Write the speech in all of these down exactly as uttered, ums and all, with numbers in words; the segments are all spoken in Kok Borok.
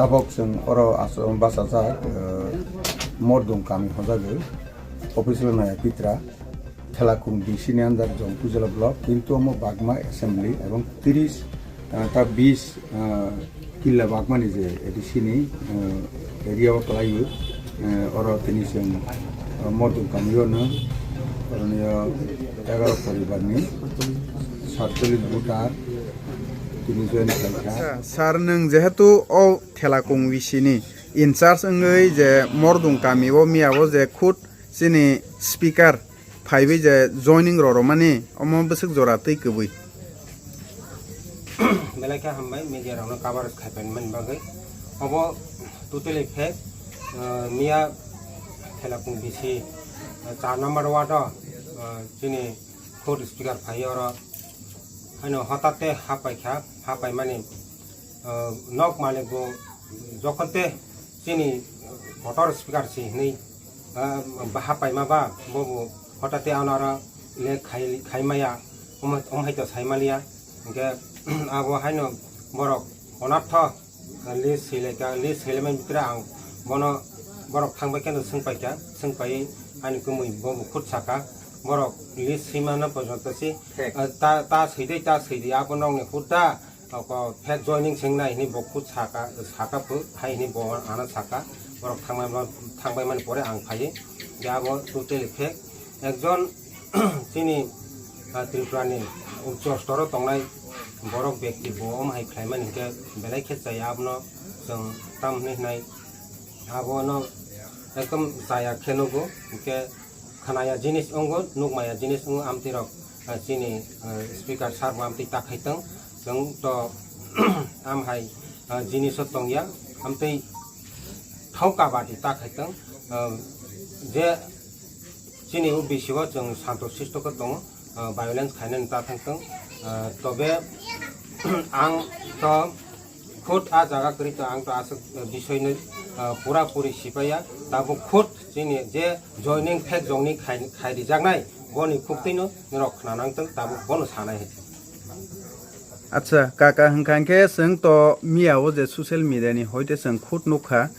Tabok chwng oro achuk bachajak, eh, Mordung kami hojagwi, official naya pitra, Thelakung D C ni under Jongpujala block, kintu omo Bagma assembly ebong tris, eh, ta bis, eh, killa Bagmani je A D C ni, eh, area o kwlaiwi, eh, oro tini chwng, eh, Mordung kamio no, oroni o egaro poribar ni satchollish voter tini join khlaikha. Acha, sir, nwng jehetu o Thelakung V C ni in charge wngwi je Mordung kami o miya o je khud chini speaker phaiwi je joining roromani omo bwswk jora twi kwbwi. Belai khe hambai media rokno coverage khaipai mani bagwi. Obo totally fake, uh, miya Thelakung V C, uh, char number ward o, uh, chini khud speaker phai oro. Haino hotate hapai kha, hapai mani, uh, nok malik bo jokhon te chini kotor speaker si hinwi, uh, hapai ma ba bo bo hotate ano aro le khai, khai maya, um, um hai to sai maliya. Hingke abo haino borok onartho list swilaikha, list swilaimani bitre ang bono borok thangbai khe swngpaikha, swngpaiwi ani kwmwi bo bo khud saka, borok list swimano pojonto si, fake. Eh, ta, ta swidai, ta swidai, abo nokni huda, oko fake joining swngnai hinwi bo khud saka, saka phu, hai hinwi bo ano saka, borok thangbai, thangbai mani pore ang phaiwi, je abo totally fake. Ekjon chini, ah, Tripura ni ucho stor o tongnai borok bekti bo om hai khlaimani hinkhe belai khe chaya abono chwng tam hinwi hinai abono ekdom chaya khe nugo hinkhe khnaya jinis wngo nukmaya jinis wngo amtwi rok, ah, chini, ah, speaker sir bo amtwi ta khai tong chwng to am hai, ah, jinis o tongya amtwi thok kabati ta khai tong, ah, je Chini o bisi o chwng santo sisto khe tongo, ah, violence khainani ta thang tong. Ah, tobe ang to khud a jaga kwrwi to ang to aswk, ah, bisoi no, ah, pura puri sipaiya. Tabuk khud chini je joining fake jongni khai, khai rijaknai boni khuktwi no norok khna nang tong tabuk bono sanai hai. Acha, kaka, hwnkha hwnkhe chwng to miya o je social media ni hoite chwng khud nukha,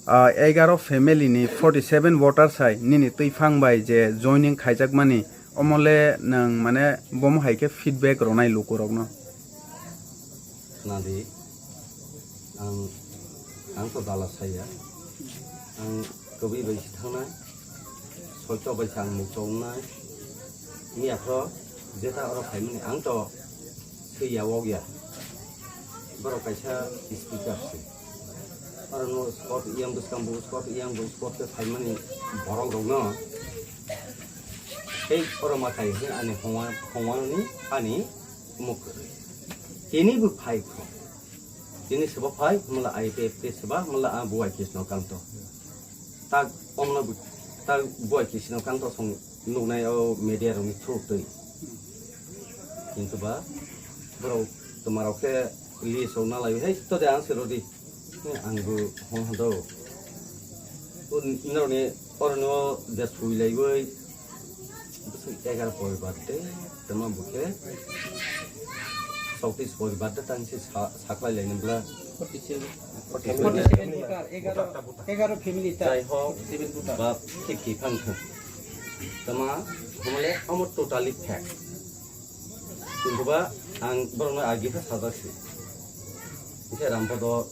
ah, egaro family ni forty seven voters hai nini twiphang bai je joining khaijakmani, omole nwng mane bomo hai khe feedback rwnai lukurokno? Nadi, ang, ang to dala saya, ang kwbwi bai si thangnai, soito bai si ang mukchoknai, miya phro jeta oro phaimani ang to swiya wokya, borok kaisa speaker se. Oro no spot yang bwskang bo spot yang bo spot khe phaimani borok rok no tei oro ma khai hwnwi ani hongwa hongwani ani muk kwrwi tini bo phai kho tini sebo phai mala I P F T seba mala a buai kisno kanto tak omno bo tak buai kisno kanto song nuknai o media rokni through twi kintu ba borok twmarok khe list rok nalai hai to de ang se rodi. Ang bo hon hado. O norni oroni o je sui laiwi bwswk egar poribar de tama bukhe chowtris poribar de tang se sa-, saklai laini bla. Forty seven. Forty seven voter, egaro, egaro family ta. Jai ho, forty seven voter. Ba fifty phang thang. Tama, hamale amo totally fake. Kintu ba ang borokno agi khe sajak si. Hingke Rampodo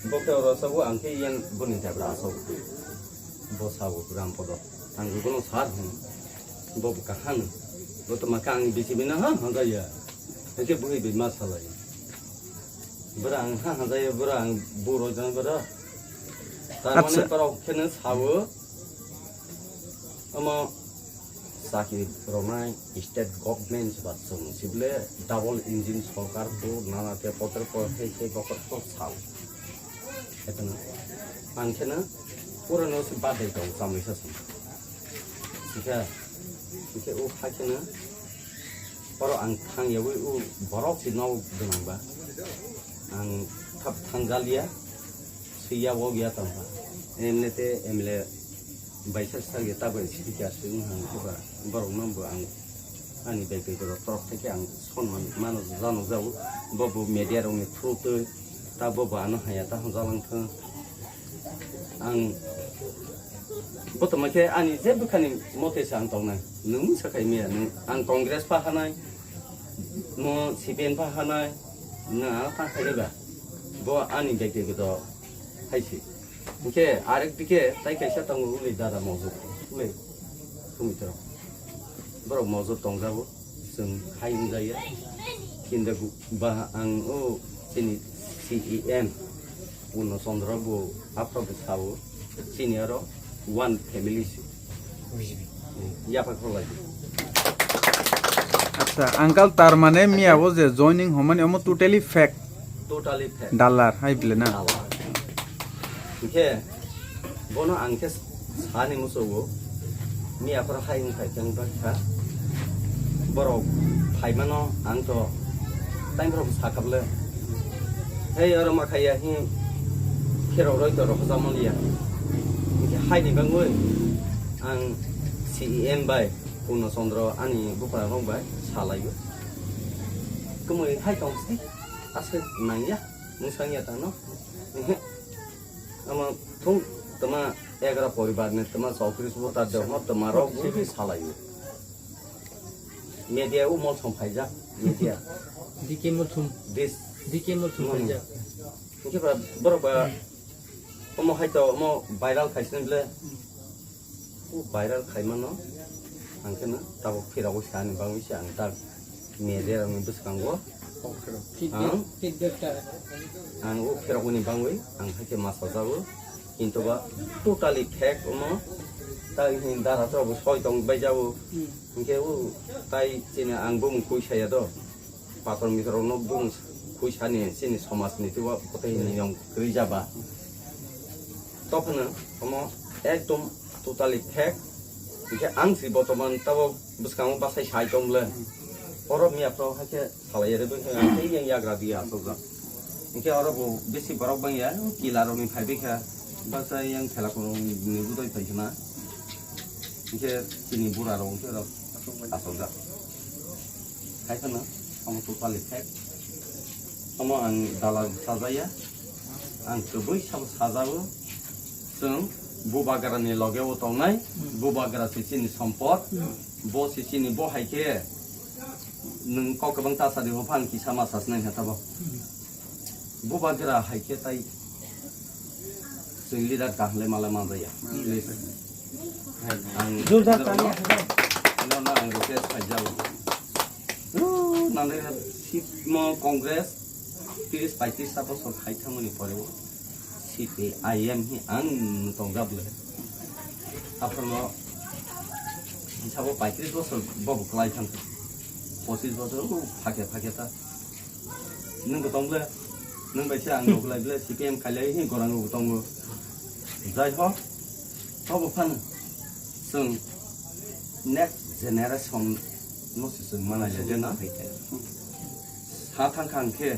bo khe oro sabo ang khe yen boni jabra asok. Bo sabo Rampodo. Ang bono sar hwn. Bo kaham. Bo to maka ang bisi bina ha hanja ya. Hingke bui bi ma salai. Bora ang ha hanja ya bora ang buro jan bora. Tar mane acha. Borok khe no sabo. Omo chakri rwnai state government se ba chwng sibole double engine sorkar bo nana te potor por hai se bokorok to sao. Etong ang kheno pura no se badai tong chamai sa song. Sikha sikhe o kha kheno oro ang thang yawi o borok si no gwnang ba ang thap thang jalia. Swiya wok ya tongkha. Emne te M L A bai sa sa ya ta bai speaker swi wng hang khe ba borok no bo ang ani bai bai borok torok thai khe ang sonman mano jano jao bo bo media rok ni through twi Ta bo ba ano haya ta hwnjalang thung. Ang bo tongma khe ani je bwkhani mote se ang tongnai. Nwng sakai miya nwng ang Congress pa hanai, mo C P M pa hanai, nwng ano ta khaini ba. Bo ani byaktigoto hai se. Hwnkhe arek dike tai kaisa tongo ule dada mojok ule. Thumwi tong. Borok mojok tongjago, chwng hai wngjaya. Kinda gu-, ba ang o chini C E M Purno Chandra bo aphra bo sao, chini aro one family se. Yapha kholai. Acha, uncle, tar mane miya bo je joining homani omo totally fake. Totally fake. Dalar, hai bile na? Dalar. Hwnkhe bono ang khe sani muchungo, miya phoro hai wng phai khe wng kha. Borok phaimano ang to tai borok sakha bwle. Hei oro ma khaiya hi kherok roi to rok hojak manliya. Hwnkhe haini bangwi ang C E M bai Purno Chandra ani bupharok bai salaio. Kwmwi hai tong sidi aswk nangya, mwsangya tano. Ehe. Ama thung tama egra poribar ni tama chowtris voter de ho tama rok bui salaio. Media u mol som phaijak media. D K Multhum. This D K Multhum Hmm. phaijak. Hwnkhe ba borok ba omo hai to omo viral khaisini ble. O viral khaimano ang khe no tabuk phirogwi sani bangwi se ang tak media rokni bwskango Feedback, ang feedback ta. Ang o phirogwini bangwi ang hai khe ma sajago, kintu ba totally fake omo. Tai hini dara rok bo soi tong bai jago. Hmm. Hwnkhe o tai chini ang bumung kui saya do. Pator mitor rokno bumung kui sani chini somaj ni twibo kothai hini yong kwrwi jaba. Tophano omo ekdom totally fake. Hwnkhe ang si botoman tabo bwskango bachai sai tong bwle. Oro miya phro hai khe salai ya de bwkha tei yang yagra di asokjak. Hwnkhe oro bo bisi borok bang ya kila rok ni phai bwkha bachai yang khela kono ni budai phai khna. Hwnkhe chini bura rok hwnkhe oro asokjak. Hai khna omo totally fake. Omo ang dalal sajaya. Ang kwbwi sabo sajao, chwng bubagrani logeo tongnai, bubagra se chini sompot, bo se chini bo hai khe nwng kok kwbang ta sadi bo phang kisa ma sasnai kha tabo. Bubagra hai khe tai chwng leader kaham le mala manjaya. Please. Ang Jordar tani. Ano na ang request khai jao. Nanai sitmo Congress tris paitris ta bosor khai thangmani pore o C P I M hi ang tongjak le. Aphano sabo paitris bosor bobo kwlai thang. Pochis bosor o phake phake ta. Nwng bo tong le. Nwng bai se ang rok lai bwle C P M khailai hi gorang rok tongo. Jai ho, tobo phano chwng next generation no se chwng manai le jena. Sa thang kha hwnkhe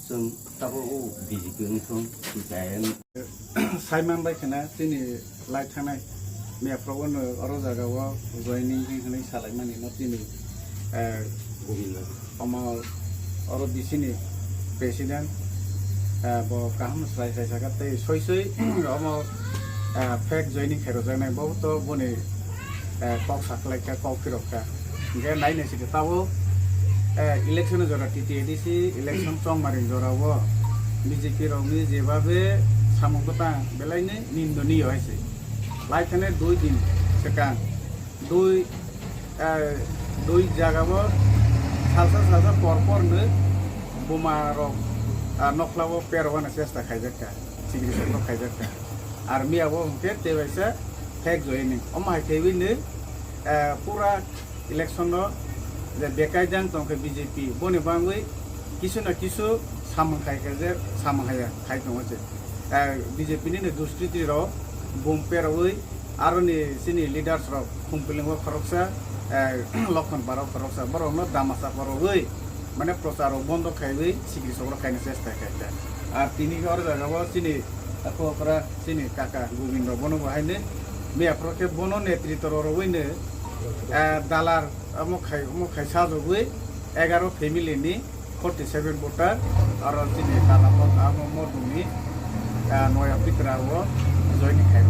chwng tabo o B J P wngthong, C P I M. Saiman bai khna chini lai thangnai. Miya phrogo no oro jaga o joining hwnwi salaimani no chini, eh, Govinda. Omo oro D C ni president, eh, bo kaham swlai swlai saka tei soi soi omo, eh, fake joining khairokjaknai bo to boni, eh, kok saklaikha, kok phirokha. Hingke nai nai sidi tabo, eh, election jora T T A D C election chongmari jora o B J P rokni jebabe samung kwtang belaini nindoniyo hai se. Lai thane dui din swkang dui, eh, dui jaga bo salsa salsa por por no buma rok, ah, nokla o per wana chesta khaijak kha, chikri sok rok khaijak kha. Ar miya bo hwnkhe tebaisa fake joining. Omo hai khe bini, eh, pura election no je bekai jang tong khe B J P boni bangwi kisu na kisu samung khai khe je samung haya khai tongo je. Eh, B J P ni ni duskriti rok bum perwi aroni chini leaders rok Khumpiling o khoroksa, eh, Lokhon Para o khoroksa borok no damasa porogwi mane prochar rok bondo khaiwi sikri sok rok khaina chesta khaikha. Ar tini khe oro jaga o chini Ako okra chini kaka Gobindo bono bo haino miya phoro khe bono netritwo rwrwino, eh, dalar omo khai, omo khai sajagwi egaro family ni Forty seven voter, aro chini Tanamot amo Moduni, ah, Noya Pitra o joining khai.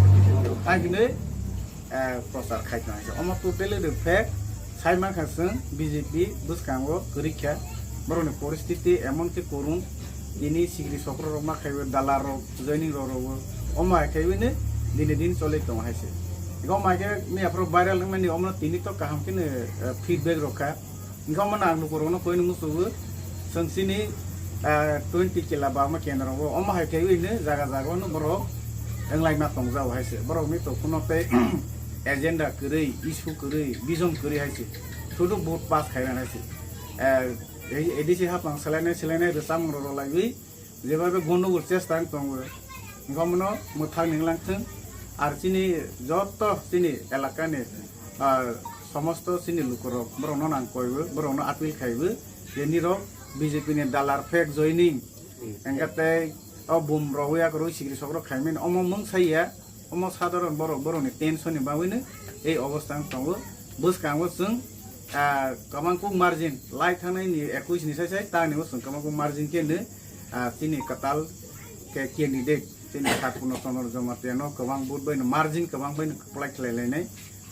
Khai hinwi, eh, prochar khai tong hai. Omo totally the fact, sai mankha chwng B J P bwskango kwrwi kha. Borokni poristiti emon khe kwrwng, tini sigri sokro rok ma khaiwi, dalar rok, joining rok rok o. Omo hai khaiwi ni dini din choli tongo hai se. Ego mai khe miya phuru viral wngmani omo tini to kaham khe ni, eh, feedback rok kha. Hingke omo ang lukurokno koino musugo, chwng chini, ah, twenty kila bama kendro o, omo hai khe wngwi jaga jaga no borok wnglaima tongjago hai se. Borok ni to kuno tei agenda kwrwi, issue kwrwi, vision kwrwi hai se. Sudu vote pass khaina hai se. Ah, ei, A D C hapang selainai selainai rwchapmung rok rwlaiwi, jeba be gondogol chesta wng tongo. Hingke omono mwthang ni wnglang thung. Ar chini joto chini elaka ni, ah, somosto chini lukurok borokno nang koibo, borokno appeal khaibo, je nirok B J P ni dalar fake joining. Hingke tei o bum rok ya kwrwi sigri sok rok khaimani omo mung sai ya. Omo sadharon borok, borokni tension ni bagwino ei obostha wng tongo. Bwskango chwng, ah, kwbangkuk margin, lai thangnaini ekwis ni sai sai tangni bo chwng kwbangkuk margin khe no, ah, chini kwtal khe candidate, chini Satpurno Chandra Jamatia no kwbang vote bai no margin kwbang bai no kwplai khlai lainai.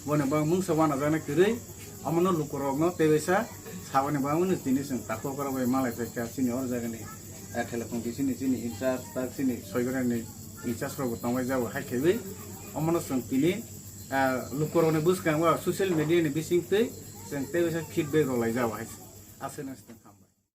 Boni bagwi mungsa wanajaknai kwrwi, omono lukurokno teibaisa saboni bagwino tini chwng takhuk rok bai malai phaikha chini oro jagani, ah, Thailakhong B C ni chini in charge, tak chini Soigarani in charge rokbo tongbai jago, hai khaiwi omono chwng tini, ah, lukurokni bwskango social media ni bisingtwi chwng tei bisa feedback rok lai jago hai se. Aswk no se tong kha.